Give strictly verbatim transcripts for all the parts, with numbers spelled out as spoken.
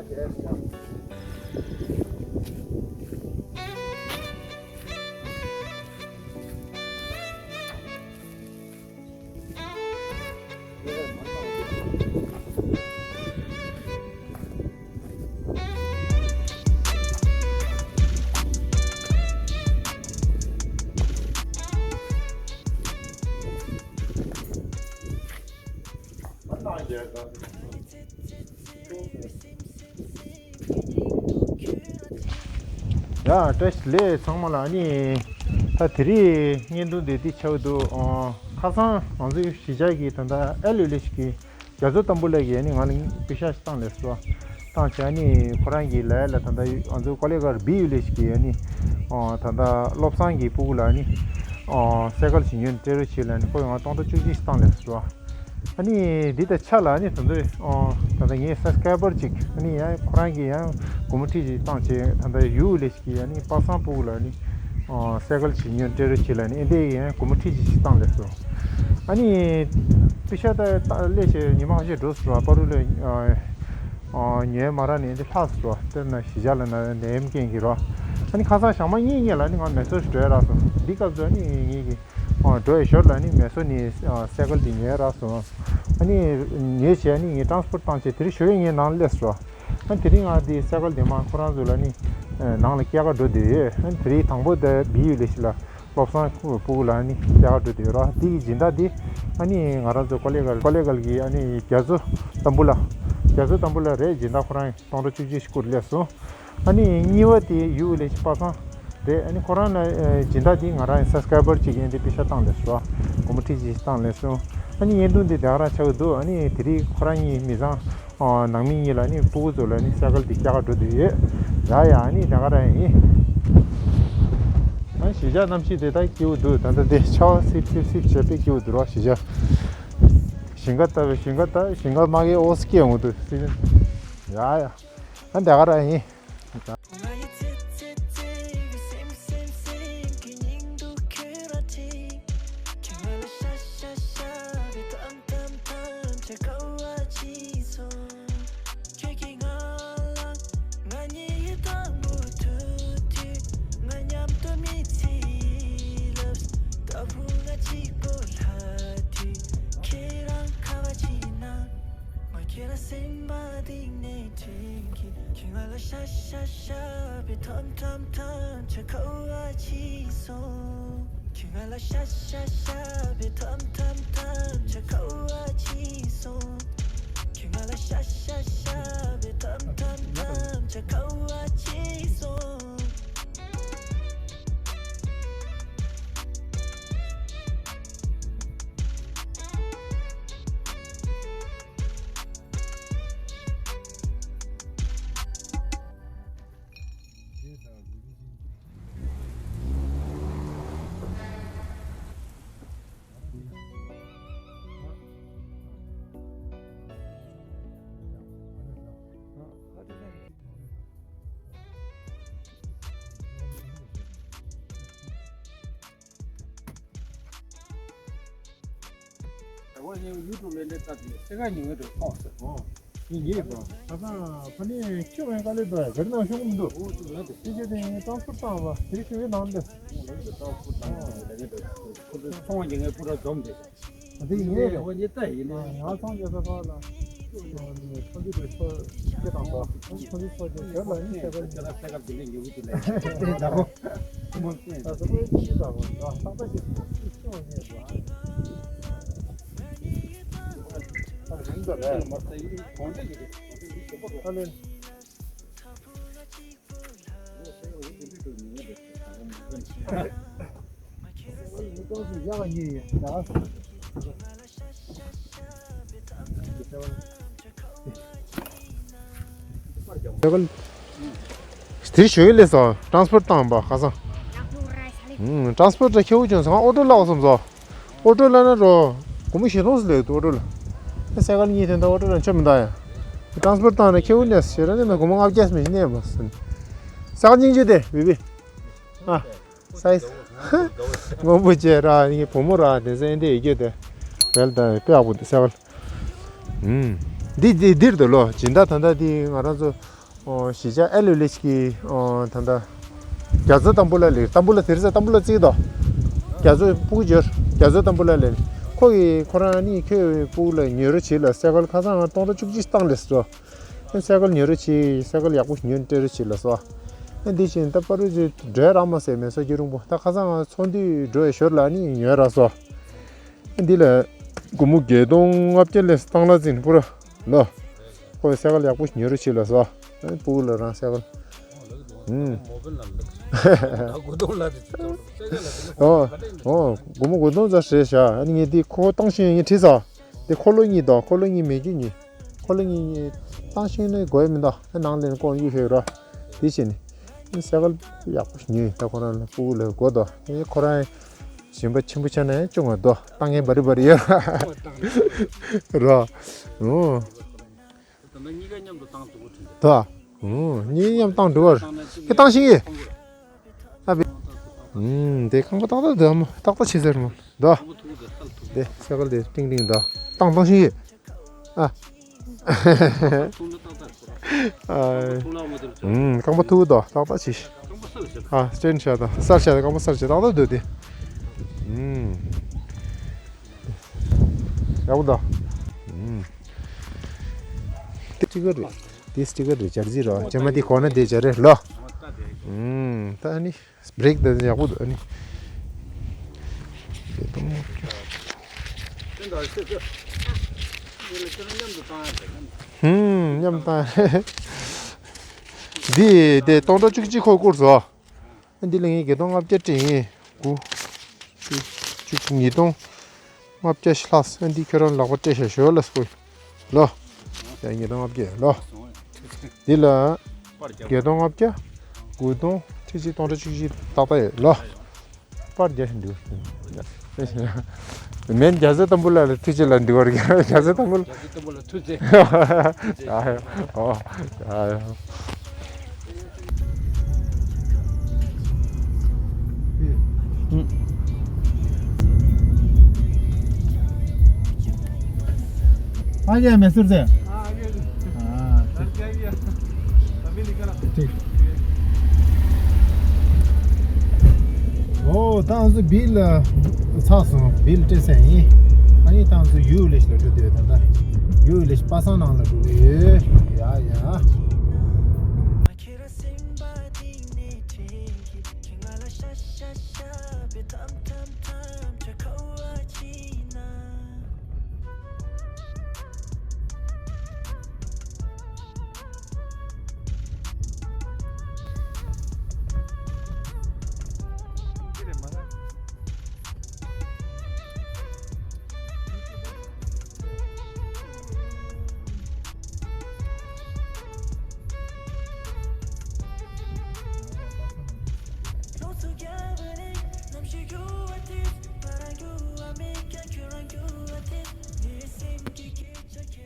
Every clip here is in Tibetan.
ཡ། བཀྲ་ཤིས་བདེ་ལེགས་ཚང་མ་ལ། ཨ་ནི་ད་དེ་རིང་བརྙན་ཐུང་འདི་འདི་ཆགས་འདུག་ཨ། ཁ་སང་ང་ཚོའི་གཞིས་ཆགས་ཀྱི་ད་ལྟ་ཨེ་ལོ་ལེ་ཞིག་གི་རྒྱ་མཚོ་ཏམ་བུ་ལ་གིས་ཨ་ནི་ང་ལ་པེ་ཤག་ཞིག་བཏང་ལབ་སོང་། བཏང་བྱས་ཨ་ནི་ཁོ་རང་གིས་ལབ་ཡ་ལ། ད་ལྟ་ང་ཚོ་ཀོ་ལེ་གར་བི་ཡུ་ལེ་ཞིག་གིས་ཨ་ནི་ཨ། ད་ལྟ་བློ་བཟང་གི་སྤུ་གུ་ལ་ཨ་ནི་ཨ། སེ་ཀལ་ཞིག་ཉོས་ནས་སྤྲད་རོགས་བྱེད་ལབ་ནས་ཁོས་ང་སྟོང་ཕྲག་བཅུ་གཅིག་ཞིག་བཏང་ལབ་སོང་། ཨ་ནི་འདི་དང་ཆ་ལ་ཨ་ནི་ད་ཚོད་ཨ། ད་ལྟ་ངའི་སབ་སི་ཀ་རའི་བར་ཅིག་ཨ་ནི་ཡང་ཁོ་རང་གིས་ཡང་སྒོར་མོ་ཁྲི་གཅིག་བཏང་བྱས། ད་ལྟ་ཡུ་ལེ་ཞིག་གིས་ཨ་ནི་པ་སངས་སྤུ་གུ་ལ་ཨ་ནི་ཨ། སེ་ཀལ་ཞིག་ཉོས་ནས་སྤྲད་རོགས་བྱེད་ལབ་ནས་ཨེ་འདྲས་ཡང་སྒོར་མོ་ཁྲི་གཅིག་ཞིག་བཏང་ལབ་སོང་། ཨ་ནི་པེ་ཤག་ད་ད་སླེབས་བྱས་ཉི་མ་ཁ་ཤས་འགྲོ་སོང་ར། པ་རུ་ལ་ཨ། ཨ། ཉོས་མ་རག་ནས་འདི་ལྷག་སོང་ར། དེ་ན་གཞིས་ཆགས་ལ་ན་ནད་ཡམས་རྐྱེན་གྱིས་ར། ཨ་ནི་ཁ་སང་ཞག་མ་གཉིས་སྔོན་ལ་ཨ་ནི་ང་མེ་སོར་ཞིག་འགྲོ་ཡ་རག་སོང་། འདི་སྐབས་སུ་ཨ་ནི་ངེད་ཀྱིས་ཨ། འགྲོ་ཡ་ཞོར་ལ་ཨ་ནི་མེ་སོར་ནས་ཨ། སེ་ཀལ་འདི་ཉོས་རག་སོང་། ཨ་ནི་ཉོས་བྱས་ཨ་ནི་ངས་ཊ་རན་སི་པོར་ཊི་བཏང་བྱས་དེ་རིང་ཞོགས་ཀས་ངའི་ནང་སླེབས་སོང་། ཨ་ནི་དེ་རིང་ང་འདི་སེ་ཀལ་འདི་མར་ཁོ་རང་ཚོ་ལ་ཨ་ནི་ཨ། ནང་ལ་སྐྱེལ་ག་འགྲོ་བསྡད་ཡོད། ཨ་ནི་དེ་རིང་དང་པོ་དེ་བི་ཡུ་ལེ་ཞིག་ལ་བློ་བཟང་སྤུ་གུ་ལ་ཨ་ནི་སྐྱེལ་ག་འགྲོ་བསྡད་ཡོད་ར། འདི་གི་སྦྱིན་བདག་འདི་ཨ་ནི་ང་རང་ཚོ་ཀོ་ལེ་གལ་ཀོ་ལེ་གལ་གྱི་ཨ་ནི་རྒྱ་མཚོ་ཏམ་བུ་ལ། རྒྱ་མཚོ་ཏམ་བུ་ལ་རེད། སྦྱིན་བདག་ཁོ་རང་སྟོང་ཕྲག་བཅུ་གཅིག་ཞིག་བསྐུར་སླེབས་སོང་། ཨ་ནི་གཉིས་པ་དེ་ཡུ་ལེ་ཞིག་པ་སངས་རེད། ཨ་ནི་ཁོ་རང་ལ་ཨ། སྦྱིན་བདག་འདི་ང་རང་སབ་སི་ཀ་རའི་བར་ཅིག་ཡིན། དེ་པེ་ཤག་བཏང་ལབ་སོང་། སྒོར་མོ་ཁྲི་གཅིག་བཏང་ལབ་སོང་། ཨ་ནི་བརྙན་ཐུང་འདི་དེ་ག་རང་ཆགས་ཀྱི་འདུག་ཨ་ནི་དེ་རིང་ཁོ་རང་གཉིས་མི་ཚང་ཨ། ནང་མི་གཉིས་ལ་ཨ་ནི་སྤུ་གུ་ཚོ་ལ་ཨ་ནི་སེ་ཀལ་འདི་སྐྱེལ་ག་འགྲོ་འདོད་ཡོད། ཡ་ཡ། ཨ་ནི་དེ་ག་རང་ཡིན། ཨ། གཞིས་ཆགས་གནམ་གཤིས་དེ་ད་སྐྱིད་པོ་འདུག་ད་ལྟ་དེ་ཆར་པ་སིབ་སིབ་སིབ་བྱས་དཔེ་སྐྱིད་པོ་འདུག་ར། གཞིས་ཆགས་ཞིང་ཁ་ལྟ་བུ། ཞིང་ཁ་ལྟ་བུ། ཞིང་ཁ་མ་གི་འོ་སྐྱེ་འོང་འདུག་ཡ་ཡ། ཨ། དེ་ག་རང་ཡིན། ཁྱེད་རང་ཁ་བ་ཅིག་ན། ང་ཁྱེད་རང་སེམས་པ་གཏིང་ནས་དྲན་གི། ཁྱེད་ང་ལ་ཤ་ཤ་ཤ་བའི་ཐམ་ཐམ་ཐམ་ཆ་ཁ་བ་ཅིག་སོང་། ཁྱེད་ང་ལ་ཤ་ཤ་ཤ་བའི་ཐམ་ཐམ་ཐམ་ཆ་ཁ་བ་ཅིག་སོང་། ཁྱེད་ང་ལ་ཤ་ཤ་ཤ་བའི་ཐམ་ཐམ་ཐམ་ཆ་ཁ་བ་ཅིག་སོང་། ད་ཡུ་ཊུབ་ལས་འདྲ་ལྟ་དུས་སེ་ཀལ་ཉོ་གི་འདུག་ཨོ་ཟེར། ཨོ། ཡིན་གྱི་པ། ད་ལྟ་ཕ་ནི་ཁྱོད་ངས་དཀའ་ལས་འདུག་ག་རེ་གནང་ཤོག་གི་མི་འདུག་ཨོ་ཅིག་ལ་དེ། དེ་རྗེས་དེ་ངས་ཊ་རན་སི་པོར་ཊི་བཏང་བ་དེ་རིང་ཞོགས་ཀས་ནང་འདི། ཨོ་ལ་དེ་ཊ་རན་སི་པོར་ཊི་བཏང་བ་དེ་ངས་འདུག་ཁོ་ཚོ་ཚོང་བ་གྱི་ངས་སྤུ་ར་འཛོམས་ཏེ། དེ་ཡིན་ངས་ལས་འོ་ཉེ་ལྟ་ཡིན་ནི། ང་ཚང་རྒྱལ་ས་ཁག་ལ་ཁོང་ཚོའི་གྲོས་ཚོགས་སྐད་བཏང་དོ། ཁོང་ཚོའི་ཚོགས་ཀྱི་ཞོར་ལ་ནི་ཁྱེད་ཚོ་ཁྱེད་རང་ས་ཁབ་དེ་ལས་ཉོ་གི་དེ་ལས་ད་གོ་མོ་ཚོས་ད་ས་ཁོའི་ཁྱི་ད་གོ་ཡ་ཏག་ཏག་ཅིག་ཁྱི་ཁྱི་འོ་ཉེ་དོ། ད་རིང་ད་ལས་མ་ས་ཡིན་གོང་ཚད་ཀྱི་རེད། ད་ལས། དེར་ཞོལ་ལས་སོ་ཊ་རན་སི་པོར་ཊི་བཏང་པ་ཁ་སང་། ཨུམ། ཊ་རན་སི་པོར་ཊི་ཁེ་བོ་བྱུང་སོང་། ཨོ་ཊོ་ལ་བསམ་སོ། ཨོ་ཊོ་ལ་ན་རོ། སྒོར་མོ་བཞི་སྟོང་ཙམ་ལས་འདུག་ཨོ་ཊོ་ལ། ཨ་སེ་ཀལ་གཉིས་དེ་འདྲ་ཨོ་ཊོ་ལ་ཆ་མི་འདང་ཡ། ཊ་རན་སི་པོར་ཊི་བཏང་ན་ཁེ་བོ་ནས་ཞེ་དྲག་ནས་ན་སྒོར་མོ་ལྔ་བརྒྱ་ཙམ་ཞིག་གནས་པ་ཟིན། སེ་ཀལ་སྙིང་རྗེ་དེ་བི་བི། ཨ། སའི་སྔོན་པོ་བྱས་ར་ངའི་བུ་མོ་ར་དེ་ཚོ་ཨེ་འདྲ་ཡོད་རྒྱུ་དེ། རེད་ད་དཔེ་ཡག་པོ་འདུག་སེ་བ། ཨུམ། འདི་འདི་འདིར་འདུག་ལོ། སྦྱིན་བདག་ད་ལྟ་འདི་ང་རང་ཚོ་ ཨོ་གཞིས་ཆགས་ཨེ་ལུ་ལེ་ཆི་གི་ཨོ་ད་ལྟ་རྒྱ་མཚོ་ཏམ་བུ་ལ་ལེ། ཏམ་བུ་ལ་དེ་རིང་ས་ཏམ་བུ་ལ་བརྩིས་དོ། རྒྱ་མཚོ་ཕྲུ་གུ་འབྱོར་རྒྱ་མཚོ་ཏམ་བུ་ལ་ལེ། ཁོ་གི་ཁོ་རང་ནི་ཁྱོད་ཕྲུ་གུ་ལ་ཉོ་རོགས་བྱེད་ལ་སེ་ཀལ་ཁ་སང་ང་སྟོང་ཕྲག་བཅུ་གཅིག་བཏང་ལེ་སོ། ཨེ་སེ་ཀལ་ཉོ་རོགས་བྱེད། སེ་ཀལ་ཡག་པོ་ཉོས་སྤྲད་རོགས་བྱེད་ལ་སོ། ཨེ་འདི་བཞིན་ད་པ་རུ་ཅིག་འགྲོ་རག་མ་སོང་མེད་སོ་སྐྱིད་རུང་པོ། ད་ཁ་སང་ང་ཚོགས་འདུས་འགྲོ་བའི་ཞོར་ལ་ནི་ཉོས་རག་སོ། ཨེ་འདི་ལ་སྒོར་མོ་བརྒྱད་སྟོང་ལྔ་བརྒྱ་ལས་བཏང་ལ་ཟིན་པུ་ར་ལོ། ཁོས་སེ་ཀལ་ཡག་པོ་ཉོ་རོགས་བྱེད་ལ་སོ། ཨེ་ཕྲུ་གུ་ལ་རང་སེ་ཀལ། ཨུམ། ཨོ་ཨོ་སྒོར་མོ་དགུ་སྟོང་ཙམ་རེད་བཞག་ཨ་ནི་ངས་འདི་ཁོ་བཏང་ཤེས་ངས་བྲིས་ས། དེ་འཁོར་ལོ་གཉིས་དང་འཁོར་ལོ་གཉིས་མེད་རྒྱུ་གཉིས། འཁོར་ལོ་གཉིས་གཉིས་བཏང་ཤེས་ནས་དགོས་མི་འདུག་ཨ་ནང་ལ་ཀོང་གཡུག་ཤེས་རོ། དེ་བྱས་ནས་ཨ་སེ་ཀལ་ཡག་པོ་ཉོས། ད་ཁོ་རང་ལ་ཕྲུ་གུ་ལ་དགོས་དོ། ཨེ་ཁོ་རང་གཞན་པ་ཆེན་པོ་ཆགས་ན་ཡང་ཅུང་ང་དོ་བཏང་མཁན་བ་རི་བ་རི་ཡོད་རོ། ཨོ། ད་ལྟ་གཉིས་ཀ་མཉམ་དུ་བཏང་ཐུབ་ཀྱི་རེད། ད། ཨོ། གཉིས་མཉམ་བཏང་འགྲོ་བར། ཁྱེད་བཏང་ཤེས་ཀྱི། ཨ་བི། ཨུམ། དེ་རྐང་པ་ཏག་ཏག་འདུག་ཨ་མ། ཏག་ཏག་བྱེད་ཟེར་མོ། ད། དེ་སེ་ཀལ་དེ་ཏིང་ཏིང་ད། བཏང་བཏང་ཤེས་ཀྱི། ཨ། ཨུམ། རྐང་པ་ཐུག་ད། ཏག་ཏག་བྱེད། ཨ་སྤྲིན་ཤ་ད། སར་ཤ་ད། རྐང་པ་སར་ཤ་ཏག་ཏག་འདུག་དེ། ཨུམ། ཡག་པོ་འདུག་ཨུམ། སི་ཊི་ཀར་རེད། དེ་སི་ཊི་ཀར་རེད། འབྱར་རྩིས་རོ། རྗེས་མ་དེ་གོ་ན་དེ་འབྱར་རེད་ལོ། ཨུམ། ད་ཨ་ནི་བྷི་རེག་དེ་ཡག་པོ་འདུག་ཨ་ནི། ཨུམ། མཉམ་དུ་བཏང་། འདི་དེ་སྟོང་ཕྲག་བཅུ་གཅིག་ཁོ་བསྐུར་སོང་། འདི་ལ་ངས་བརྒྱད་སྟོང་ལྔ་བརྒྱ་སྤྲད་ཡིན། དགུ། བཅུ། བཅུ། ཉིས་སྟོང་ལྔ་བརྒྱ་ལྷག་འདི་ཁྱོད་རང་ལག་པ་སྤྲད་བཞག་ཞོར་ལ་སྐུ། ལོ། ཡ་ཉིས་སྟོང་ལྔ་བརྒྱ་ལོ། འདི་ལ་བརྒྱད་སྟོང་ལྔ་བརྒྱ། དགུ་སྟོང་། ཁྲི་གཅིག་སྟོང་ཕྲག་བཅུ་གཅིག་ཏག་ཏག་ཡོད་ལོ། པར་རྒྱག་བཞིན་འདུག་མེན་རྒྱ་མཚོ་ཏམ་བུ་ལ་ལ་ཐུགས་རྗེ་ལ་འདྲི་བར་རྒྱ་མཚོ་ཏམ་བུ་ལ། རྒྱ་མཚོ་ཏམ་བུ་ལ་ཐུགས་རྗེ། ཨ་ཡོ། ཨོ། ཨ་ཡོ། ཨ་ཡ་མེ་སུར་ཟེ། ཨ། ཨོ། ད་ང་ཚོ་བིལ་ལ་ཚར་སོང་། བིལ་སྤྲད་ས་ཡིན། ཨ་ནི་ད་ང་ཚོ་ཡུ་ལེ་ཤི་ལ་འགྲོ་འདོད་ད་ལྟ། ཡུ་ལེ་ཤི་པ་སངས་ནང་ལ་འགྲོ་གི་ཡོད། ཡ་ཡ།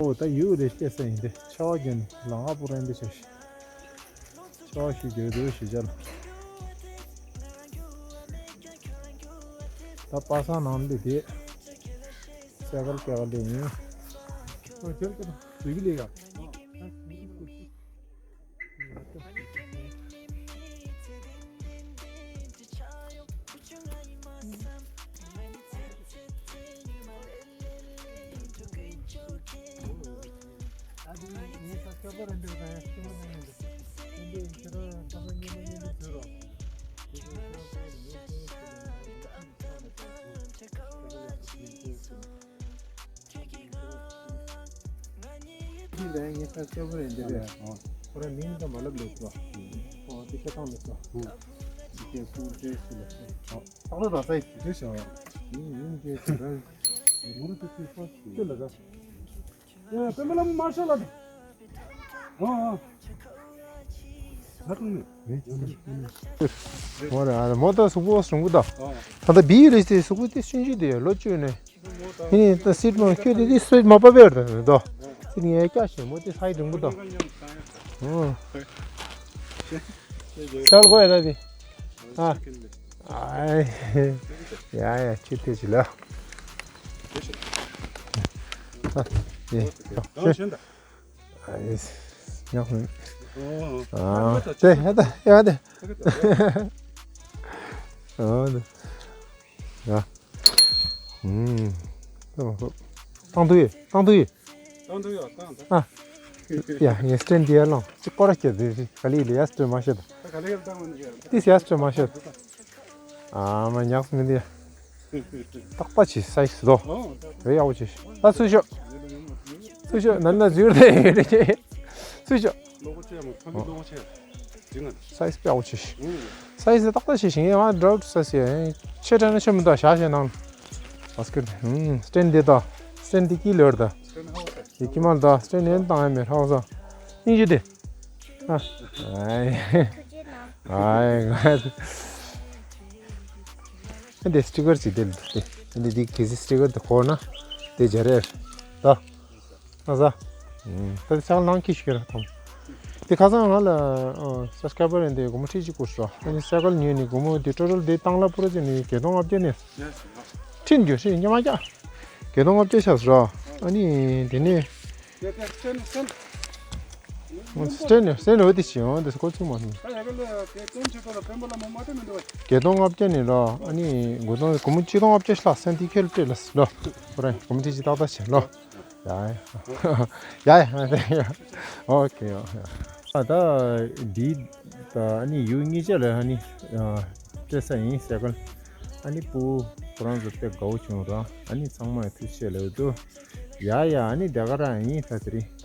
ཨོ། ད་ཡུལ་རེ་སྐྱེས་ས་ཡིན་ཏེ། ཆར་པ་བརྒྱབ་ནས་ལམ་ཁ་སྤུ་རན་པོ་ཆགས་ཤག་ཆར་པ་ཞིག་རྒྱག་འདུག་ཞེས་བྱ་ལ། ད་པ་སངས་ནང་སླེབས་ཏེ། སེ་ཀལ་སྐྱེལ་ག་སླེབས་ཡིན། ཨོ། ཁྱོད་ཀྱིས་ཟིག་ལས་ཡ། ཁྱི་ལ་ངས་ཁ་སྐྱོ་པོ་རེད་འདི་རེད། ཁོ་རང་མིང་དང་མ་ལབ་ལེ་ཚོ། ཨོ་དེ་ཤ་ཐང་ལེ་ཚོ། དེ་ཀུ་ཏྲེ་སི་ལེ་ཚོ། ཨོ་ཏག་ཏག་ར་ས་ཡི་དེ་ཤ་བ། ཡིན་ཡིན་དེ་ཚོ་ར། མུ་རུ་ཏུ་ཏུ་ཧྥ་ཏུ་ལ་ད། ཡ་པེ་མ་ལ་མ་ཤ་ལ་ད། ཨོ་ཨོ། ཧ་ཏུ་ནི། ཧོ་ར་མོ་ད་སུ་གོ་སུ་གུ་ད། ད་ད་བི་ཡི་ལེ་སི་སུ་གུ་དེ་ཤུན་ཤུ་དེ་ལོ་བཅུ་ནས། ཨེ་ནི་ད་སིད་མ་ཁྱོད་དེ་དེ་སིད་མ་པ་བེར་དང་དོ། སིད་ངས་སྐྱ་ཞེ་མོ་དེ་སའི་དྲུང་པོ་དང་། ཨོ། སལ་གོ་ཡ་ད་དེ། ཨ། ཨའི། ཡ་ཡ་ཁྱོད་དེ་ཅི་ལ། ཨ། ཨེ། ཨ། ཉག་ཧུན། ཨ་དེ་ཡ་ད་ཡ་དེ། ཨ་དེ་ཡ། ཨུམ། བཏང་དུ་ཡོད། བཏང་དུ་ཡོད། བཏང་དུ་ཡོད། བཏང་དུ། ཨ། ཡ་ངས་སི་ཊེན་ཌི་ཡར་ལོངས་ཅིག་སྐོར་ར་སྐྱེལ་དུས་ག་ལེ་ལེ་ཡ་སི་ཊེན་ཌི་མ་ཤེས་ད། ད་ག་ལེ་ཡར་བཏང་མ་ནི་ཡ། ཏིས་ཡ་སི་ཊེན་ཌི་མ་ཤེས་ད། ཨ་མ་ཉག་མི་འདི། ཏག་ཏག་ཅིག་སའི་ཛི་དོ། རེ་ཡག་པོ་ཅིག་ད་ཚུར་ཤོག་ཚུར་ཤོག་ནན་ན་འཛུལ་དེ་ཡོད་རེད། ཚུར་ཤོག་སའི་ཛི་དཔེ་ཡག་པོ་ཅིག་སའི་ཛི་ཏག་ཏག་ཅིག་ཞིག་ཡིན་ཨ་ཌོག་ཊར་སའི་ཛི་ཡིན། ཆེ་དྲགས་ན་ཆེ་མི་འདུག་བཞག་བཞག་ནང་། བྷ་སི་ཀེ་ཊི། ཨུམ། སི་ཊེན་ཌི་འདི་དང་། སི་ཊེན་ཌི་འདི་དཀྱིལ་ལོར་དང་། འདི་དཀྱིལ་མར་དང་། སི་ཊེན་ཌི་ཡན་བཏང་ཡ་མེད་ཧྲག་སོང་། སྙིང་རྗེ་དེ། ཨ། ཨའི། ཨའི། ཨ་འདི་སི་ཊི་ཀར་ཅིག་དེ་འདི་འདི་འདི་གལ་སྲིད་སི་ཊི་ཀར་དེ་འཁོར་ན་དེ་སྦྱར་ཡ་རེད། ད། ཨ་ཟ། ད་ཆག་ལང་ཁི་ཤི་ར་ཐོང་། དེ་ཁ་སང་ང་ལ་སབ་སི་ཀ་རའི་བར་ཡིན་དེ་སྒོར་མོ་ཁྲི་གཅིག་བསྐུར་སོང་། ཨ་ནི་སའི་ཀལ་ཉོས་ནི་སྒོར་མོ་དེ་ཊོ་ཊལ་དེ་བཏང་ལ་པུ་ར་ཅི་ནི་བརྒྱད་སྟོང་ལྔ་བརྒྱ་ནས། ཁྲི་འགྱོ་ཧྲི་ཉི་མ་བརྒྱ། བརྒྱད་སྟོང་ལྔ་བརྒྱ་ཆགས་སོང་། ཨ་ནི་དེ་ནས། སི་ཊེན་ཌི་སི་ཊེན་ཌི་འོ་དེ་ཞིག་འོ་དེ་སྐོར་ཚུགས་མ་སོང་། བརྒྱད་སྟོང་ལྔ་བརྒྱ་ནས་ལོ། ཨ་ནི་སྒོར་མོ་སྒོར་མོ་ཆིག་སྟོང་ལྔ་བརྒྱ་ཤི་ལ་སེན་ཊི་ཁེལ་སྤྲད་ལ་ལོ། ཁོ་རང་སྒོར་མོ་ཁྲི་གཅིག་ཏག་ཏག་བྱས་ལོ། ཡ་ཡ་ཡ་ཡ་ཡ། ཨོ་ཁེ་ཨོ་ཁེ། ཨ་ད་འདི་ད་ཨ་ནི་ཡུལ་གཉིས་ཆ་ལ་ཨ་ནི་སྤྲད་ས་ཡིན་སའི་ཀལ། ཨ་ནི་སྤུ་གུ་ཁོ་རང་ཚོ་དཔེ་དགའ་བོ་བྱུང་ར། ཨ་ནི་ཚང་མ་ཡང་ཐུགས་རྗེ་ཆེ་ལབ་འདུག་ཡ་ཡ་ཨ་ནི་དེ་ག་རང་ཡིན། ད་དེ་རིང་